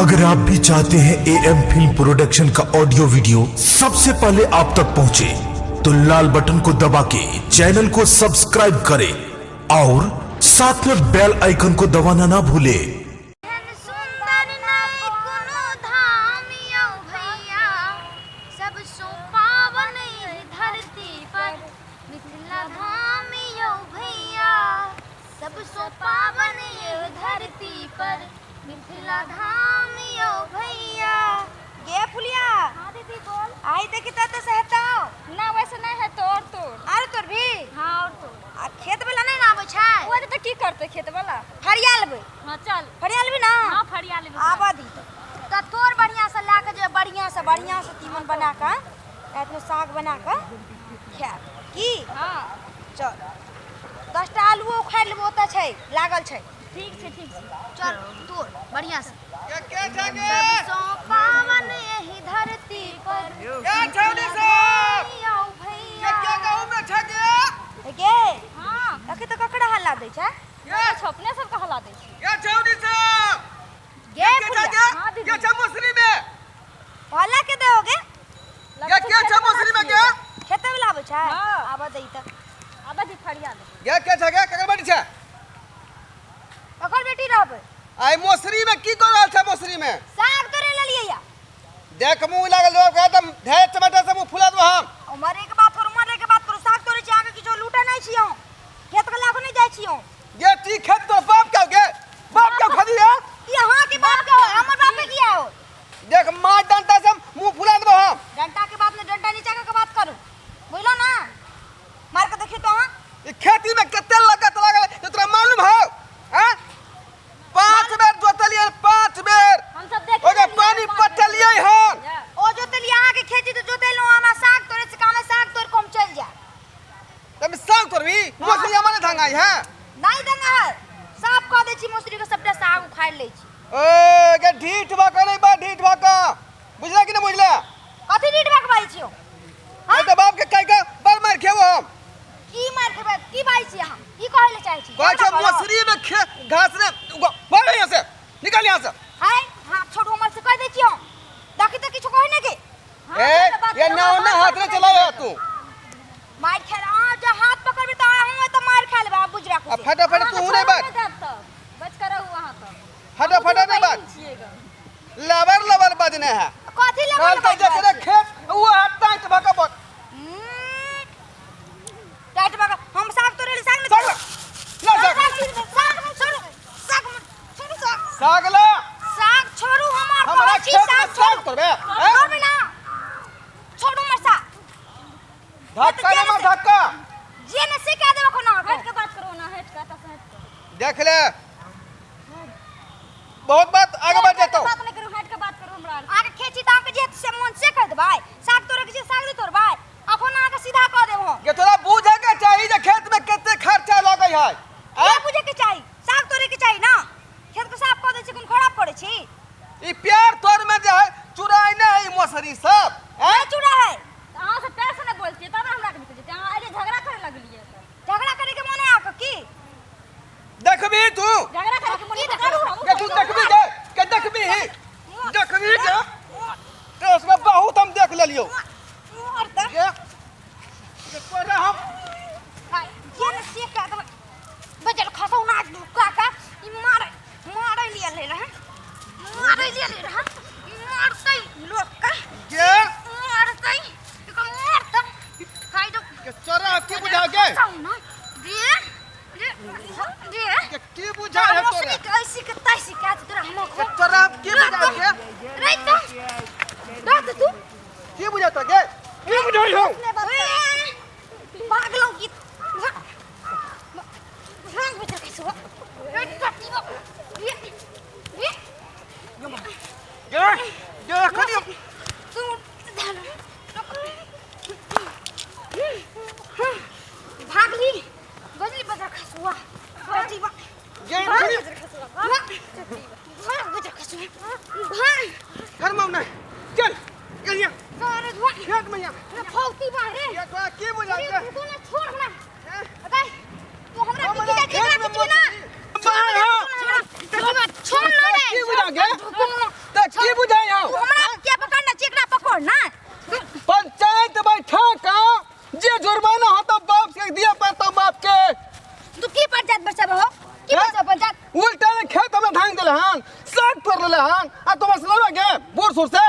अगर आप भी चाहते हैं ए एम फिल्म प्रोडक्शन का ऑडियो वीडियो सबसे पहले आप तक पहुंचे, तो लाल बटन को दबा के चैनल को सब्सक्राइब करें और साथ में बेल आइकन को दबाना ना भूलें। एहन सुंदर नहि कोनो धाम यौ भैया, सबसँ पावन एहि धरती पर मिथिला धाम यौ भैया, सबसँ पावन एहि धरती पर मिथिला धाम यौ भैया। गे फुलिया। हाँ दीदी, बोल। आई देखी त से हेतौ। ना, वैसे नहीं है तो और तोड़। आर तोर भी। हाँ, और तोड़। आ खेत वाला नहीं ना आबै छै? वो तो की करते खेत वाला? फरिया लेबै। हाँ, चल। फरिया लेबै ना? हाँ, फरिया लेबै। आबऽ दी तऽ तोर बढ़िया से लए कऽ जे बढ़िया से बढ़िया से तीमन बना कऽ, रातिमे साग बना कऽ खायब की? हाँ। चल, 10टा आलुओ उखाड़ि लेबै, ओतऽ छै लागल छै। ठीक छै, ठीक छै। चल तोड़ बढ़िया से। के के छै गे? सबसँ पावन एहि धरती पर के छौड़ी सब? यौ के भैया। के गाँव में छै गे? गे। हाँ। अखन तऽ ककरा हल्ला दै छै? के? अपने सबके हला दै छी। के छौड़ी सब? गे के छै फुलिया। गे? हाँ, दीदी। के छै मौसरी में? हल्ला के दोगे? के के छै मौसरी में गे? खेते वाला आबै छै? हाँ। आबऽ दै तऽ। आबे दी, फरिया लेबै। गे, के छै गे? केकर बेटी छै? ककर बेटी रहबै? आइ मौसरी में की कर रहल छै मौसरी में? साग तोड़े लेलियै या। देख, मुंह लागल रहो एकदम ढेर टमाटर से मुंह फुला देबो हम। मरे के बात करू, मरे के बात करू। साग तोड़े छी, आगे किछो लूटे नहीं छी हम, खेत के लाखो नहीं जाइ छी हम। गे, ती खेत तो बाप के गे, बाप के खदी है? ई अहाँ के बाप के हो, हमर बाप के किया हो? देख, मार डंटा से मुंह फुला देबो हम। डंटा के बात नहीं, डंटा नीचा के बात करू, बुझलो ना? मार के देखियो तो अहाँ। ई खेती में कते लागत लागल है तोरा मालूम हो? हैं, 5 बेर जोतलियै, 5 बेर। हम सब देख। ओके पानी पटलियै हन। ओ जोतलियै अहाँ के खेती तऽ जोतेलहुँ, हमरा साग तोड़े से काम है, साग तोड़ के हम चलि जायब। तब साग तोड़बी? मछली हमारे धंगाई है? नहीं दंगा है, साफ कऽ दै छी मौसरी के, सबटा साग उखाड़ि लै छी। ओ गे, ढीठ भऽ कऽ नहीं बा, ढीठ भऽ कऽ, बुझला कि नहीं बुझला? कथी ढीठ भऽ कऽ बाजै छियौ? हाँ? तो बाप के कह के बड़ मार खेबो हम। की मार खेबै? की बाजै छी अहाँ? की कहै लए चाहै छी? कहै छै मौसरी में खे घास रे भाग यहाँ से, निकल यहाँ से। हाय, हाथ छोड़ू हमर से, कह दै छी हम। देखी तऽ किछु कहै नहि के। ए, ये ना ना हाथ ने चलावे तू। मार खा, अहाँ जे हाथ पकड़बै तऽ अहूँ तऽ मार खा लेबै, आब बुझि राखू। आ फटाफट तू नहीं बात। बच कर रहू अहाँ सब। फटाफट नहीं बात, लबर लबर बजने है। कथी लबर? कल तक देख रे खेत वो हाथ टाइट भक बट। टाइट भक हम साग तोड़े ले, साग साग ला, साग। साग छोड़ू, साग छोड़ू, साग। साग ला। साग छोड़ू हमर। हमरा कहै छी खेत में साग साग छोड़ू। तोड़बे? छोड़बे ना, छोड़ू हमर साग। धक्का ना मार, धक्का। जे ने से कह देबो कोनो। हट के बात करो ना, हट के, तस हट के। देख ले, बहुत बात आगे बढ़ जाता। बात नहीं करू, हट के बात करू हमरा। आगे खेची त आके जे से मन से कर देबै, साग तोड़े के जे साग नहीं तोड़बै, अखन आके सीधा कह देब हम। ये तोरा बूझे के चाहिए जे खेत में कते खर्चा लगे है। के बुझे के चाही? साग तोड़े के चाही ना, खेत के साफ कऽ दै छी, कोन खराब करै छी? ई प्यार तोर में जे है चुराई ने है ई मौसरी सब। हैं, चूड़ा है। तऽ अहाँ सब प्यार से नहि बोलतियै तब ने हमरा के निकल जेतै। अहाँ एलियै, झगड़ा करे लगलियै तऽ। झगड़ा करे के मन है आके की? देखबी तू। झगड़ा करे के मन की है? करू? के तू देखबी के के देखबी ही, देखबी के तो उसमें बहुत हम देख लेलियो। और तऽ ये तोरा हम हाय, जे ने से कह देबै, बजल खसौ ना काका। ई मारे मारे लिए ले रहे, मारे लिए ले रहे, मारतै लोक के। के मारतै एकर, मारतै हाय दो। के तोरा की बुझा के? खसौ ना रे रे रे। के की बुझा है तोरा? के ऐसी के तैसी के तोरा हम। के तोरा की बुझा के? रे तो दे तू। की बुझा तो के? की बुझाई हो? भागलौ की? भाग बेटा, कैसे हो रे टटी रे रे। गे गे खड़ी। तू भागली बजली बजर खसुआ बेटी बा। गे भाग खड़ी। बजर खसुआ, भाग भाग बजर खसुआ, भाग। घर में नहीं, चल चल यहाँ। सारे धुआ। खेत में यहाँ। रे फौती बा रे। ये तोरा की बुझा अरे के? तू ना छोड़ हमरा। हैं? बताई तू हमरा हमरा की खेत जाय में केकरा किछु ना। बाहर हो। छोड़, छोड़ ना रे। की बुझा के? तू तोड़ लेले हन आ तू बस लेबे गे बूढ़ सूढ़ से।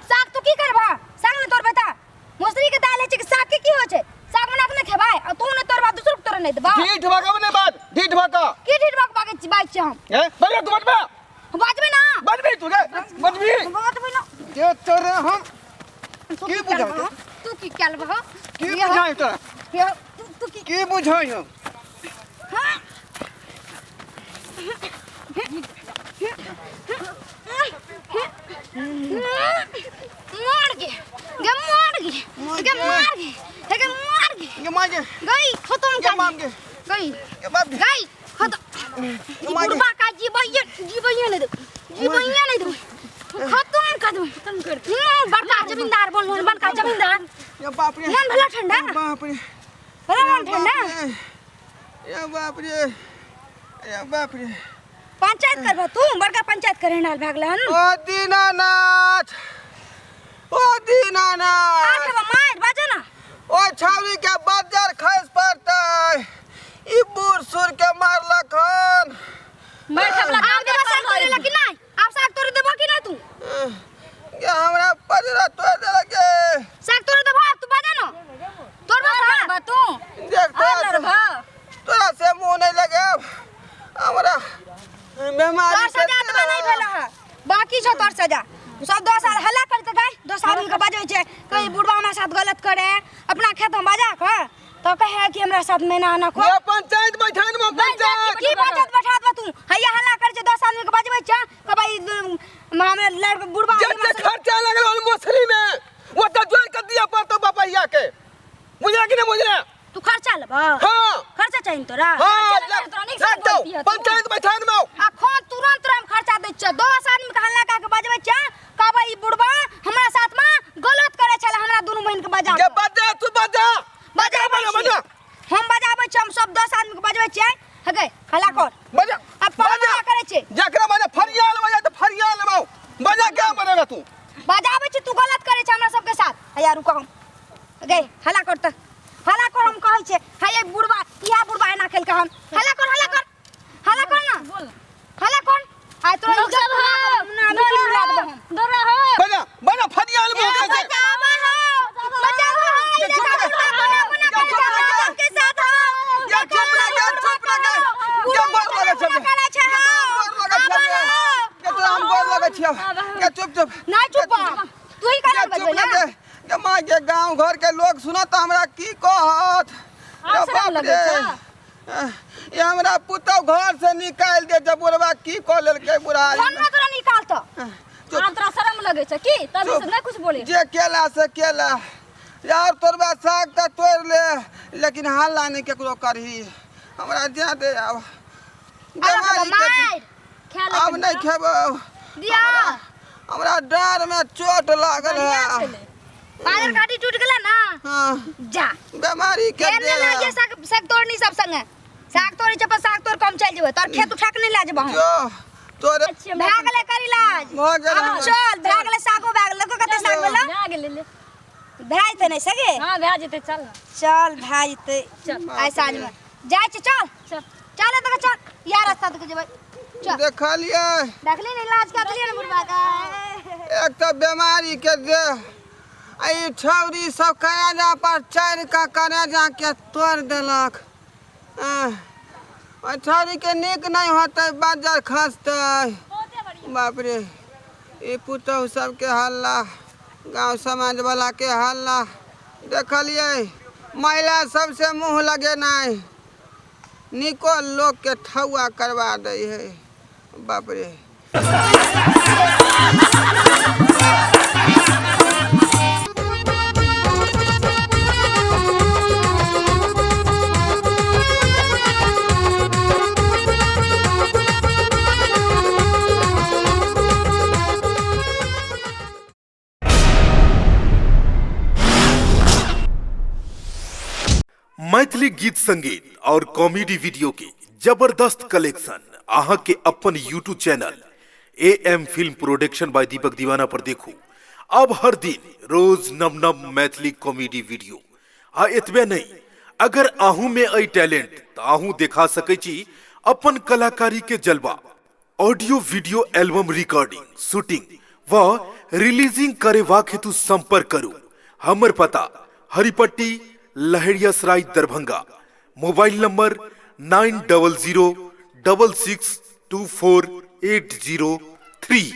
साग तू की करबा? साग ने तोड़बे ता मौसरी के दाल है छै कि साग के की होइ छै? साग बना के नहीं खेबै आ तू ने तोड़बा, दूसरो के तोड़े नहीं देबा। ढीठ भागा नहीं बात, ढीठ भागा। की ढीठ भाग बागे छी बाज छी हम? ए बजबे तू, बजबे। बाजबे ना। बजबे तू गे, बजबी। बाजबे ना। के तोरे हम तू की की बुझाइ करबा? तू की करबा? की बुझाइ तोरा? तू तू की की बुझाइ हम? हाँ। मार गे गे, मार गे गे, मार गे गे, मार गे गे मार गे। गई खत्म गे कर मार गे। गई। गे बाप गे। गई खत्म। गे मार गे। बुढ़बा का जीवैये जीवैये नहीं दे, जीवैये नहीं दे, खत्म कर दे, खत्म कर दे। बड़का जमींदार बोल, बड़का जमींदार। ये बाप रे। मन भला ठंडा। बाप रे। भला मन ठंडा। ये बाप रे, ये बाप रे। पंचायत करबा तू? बड़का पंचायत करे नाल भागल हन। ओ दीनानाथ, ओ दीनानाथ। आठ मार बाजो ना। ओ छावरी के बज्जर खस पड़तै, ई बूढ़ सूढ़ के मारलक हन। मार खाबला। आप देबा साग तोड़े ला कि नहीं? आप साग तोड़े देबो कि नहीं तू? ये हमरा पजरा तोड़ देलक गे। साग तोड़े देबो आप? तू बाजा ना, तोड़बा साग? बा तू। देख आ तोरा से लड़बा। तोरा से मुंह नहीं लगे, हमरा बीमारी तोर के सजा एतबा नहीं भेल है, बाकी छौ तोर सजा सब। 10 साल हल्ला करते गाय, 10 आदमी के बजबै छै, कहीं बुढ़बा हमरा साथ गलत करे अपना खेत में बजा के, तो कहे कि हमरा साथ में ना ना को। ये पंचायत बैठान में पंचायत। की पंचायत बैठा देबा तू? हैया हल्ला करे छै, 10 आदमी के बजबै छै, कहबै हमरा लड़का बुढ़बा जते हमरा साथ- खर्चा लगल हन मछली में, वो तो जोड़ के दिया पड़तो बपैया के, बुझला कि नहीं बुझला? तू खर्चा लेबा? हाँ। खर्चा चाहिए तोरा? हाँ। खर्चा तोरा नीक से रख दो। बोलती है तू। पंचायत बैठान में आओ। अखन तुरंत तोरा हम खर्चा दै छियै। 10 आदमी के हल्ला कए के बजबै छियै, कहबै ई बुढ़बा हमरा साथ में गलत करे छलै, हमरा दुनू बहिन के बजा के के। बजा तू, बजा बजा बजा बजा। हम बजाबै छियै, हम सब 10 आदमी के बजबै छियै। हगे हल्ला कर। बजा। अब बजा। पगला करे छै। जकरा बजा फरियाल बजा तो फरियाल में आओ। बजा, क्या बनेगा तू? बजाबै छी, तू गलत करे छै हमरा सबके साथ। हैया रुक, हम गे हल्ला कर त हल्ला कर, हम कहै छियै हे बुढ़बा, इहा बुढ़बा एना केलकै हन। हल्ला कर, हल्ला कर, हल्ला कर ना। बोल। हल्ला कर, आइ तोरा लोग इज्जत सब हो। ना मिट्टी मिला देबो हम। दौड़ा हो। बजा बजा फरियाल में हो कैसे? बचावा हो, बचावा हो, ये इधर चुप का रह। बुढ़वा कोना कोना ये करे चुप छै रह। हमरा सबके साथ हो। ये चुप रह, ये चुप रह, ये गोर लगे छै। करे छै ये हो। तोरा गोर लगे आबा छियै। हो। ये तोरा हम गोर लगे छियै। ये चुप चुप। नहीं चुप, तू ही ये करे चुप बजबै ना। लगे ये माँ के गांव घर के लोग सुनत हमरा की कहत? ये आब शरम बाप लगै रे। छौ? ये हमरा पुतहु घर से निकालि दे जे बुढ़वा की कऽ लेलकै बुढ़ारी फोन में तोरा निकाल तो। चुप। आब तोरा शरम लगै छै की तभी चुप। से नहीं कुछ बोले? जे केला से केला यार, तोरबा साग तऽ तोड़ि ले, लेकिन हल्ला नहि केकरो करही। हमरा जा दे आब। अरे बेमारी के मार। खाय ले। आब नहि खेबौ। दिया। हमरा डाँर में चोट लागल बढ़िया है। छलै। बाजर घाटी टूट गेला ना? हाँ। जा। बीमारी के फेर दे नहि लागिए साग, साग तोड़नी सब संगे साग तोड़ै छै पर साग तोड़ कम चलि जेबै, तोर खेत उठा के नहि लए जेबौ हम। जो तोरे भए गेलै कर इलाज। भऽ गेल आब हमरा। चल, भए गेलै, सागो भए गेलै, कते साग भेलै? भए गेलै, ले। भए जेतै नहि सगे? हाँ, भए जेतै, चल ना। चल, भए जेतै। चल। आइ साँझमे जाइ छै, चल। चल। चल एतऽ, चल, इएह रास्ता दऽ के जेबै, चल। देखलियै? देखली ने, इलाज कऽ देलियै ने बुढ़बा के। एक तऽ बीमारी के दे आ ई छौरी सब करेजा पर चढ़ि कऽ करेजा के तोड़ि देलक। आह, ओहि छौरी के नीक नहि होतै, बज्जर खसतै। बाप रे, ई पुतहु सबके हल्ला, गाँव समाज वाला के हल्ला देखलियै? महिला सबसे मुँह लगेनाइ नीको लोकके ठौआ करवा दै है। बाप रे। मैथिली गीत संगीत और कॉमेडी वीडियो के जबरदस्त कलेक्शन अहाँ के अपन YouTube channel A M film production by Deepak दीवाना पर देखू। अब हर दिन रोज नव नव मैथिली कॉमेडी वीडियो। आ एतबे नहीं, अगर अहू में अइ टैलेंट तऽ अहू देखा सकै छी अपन कलाकारी के जलवा। Audio video album recording, shooting व रिलीजिंग करेबाक हेतु संपर्क करू। हमर पता Haripatti, Laheriasarai, Darbhanga. Mobile number 9006624803।